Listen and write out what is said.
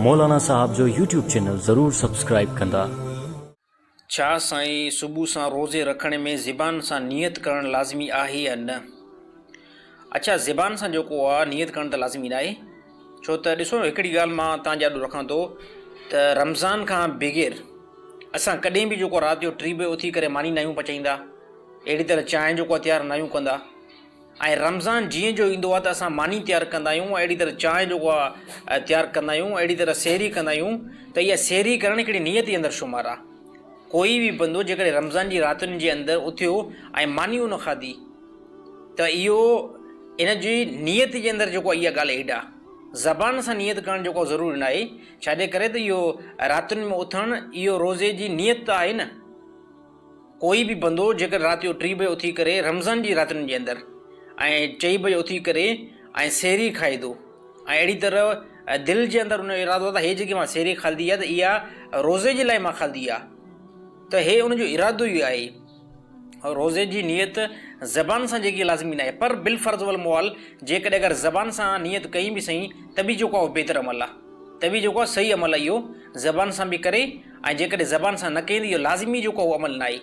مولانا صاحب جو YouTube channel ضرور سبسڪرائيب ڪندا. ڇا سائين صبح سان روزي رکڻ ۾ زبان سان نيت ڪرڻ لازمي آهي يا نه؟ اڇا زبان سان جيڪو آ نيت ڪرڻ ته لازمي ناهي ڇو ته ڏسو هڪڙي ڳالهه مان تان جي آڏو رکان ٿو ته رمضان کان بغير اسان ڪڏهن به جيڪو رات جو ٽي بجي اٿي ڪري ماني ناهيون پچائيندا اهڙي طرح چانهه جيڪو تيار ناهيون ڪندا ۽ رمضان جيئن جو ايندو آهي ته اسان ماني تيار ڪندا آهيون ۽ اهڙي طرح چانهه جيڪو آهي تيار ڪندا آهيون اهڙي طرح سحري ڪندا آهيون ته اها سحري ڪرڻ هڪڙي نيت جي اندر شمار آهي ڪوئي به بندو جيڪڏهن رمضان جي راتن جي اندر اٿيو ۽ ماني ان کاڌي ته اهو ان جي نيت جي اندر جيڪو اها ڳالهه ايڊ آهي زبان سان نيت ڪرڻ جيڪو ضروري ناهي ڇاجي ڪري ته اهو راتن ۾ اٿڻ اهو روزي جي نيت ته آهي نه ڪوئي به بندو جيڪر رات جو ٽي بجي اٿي ڪري رمضان جي راتين جي اندر ۽ چئي بجي اٿي ڪري ۽ سحري کائي ٿو ۽ اهڙي طرح دل جي اندر ان جو ارادو آهي ته هي جيڪي مان سحري کاڌي آهي ته اها روزي جي لاء مان کاڌي آهي ته هي ان جو ارادو ئي آهي روزي جي نيت زبان سان جيڪي لازمي ناهي پر بالفرض والموال جيڪڏهن اگر زبان سان نيت ڪئي به سهي ته به جيڪو آهي بهتر عمل آهي ته به جيڪو آهي صحيح عمل آهي اهو زبان سان به ڪري ۽ جيڪڏهن زبان سان نه ڪئي ته اهو لازمي جيڪو اهو عمل ناهي.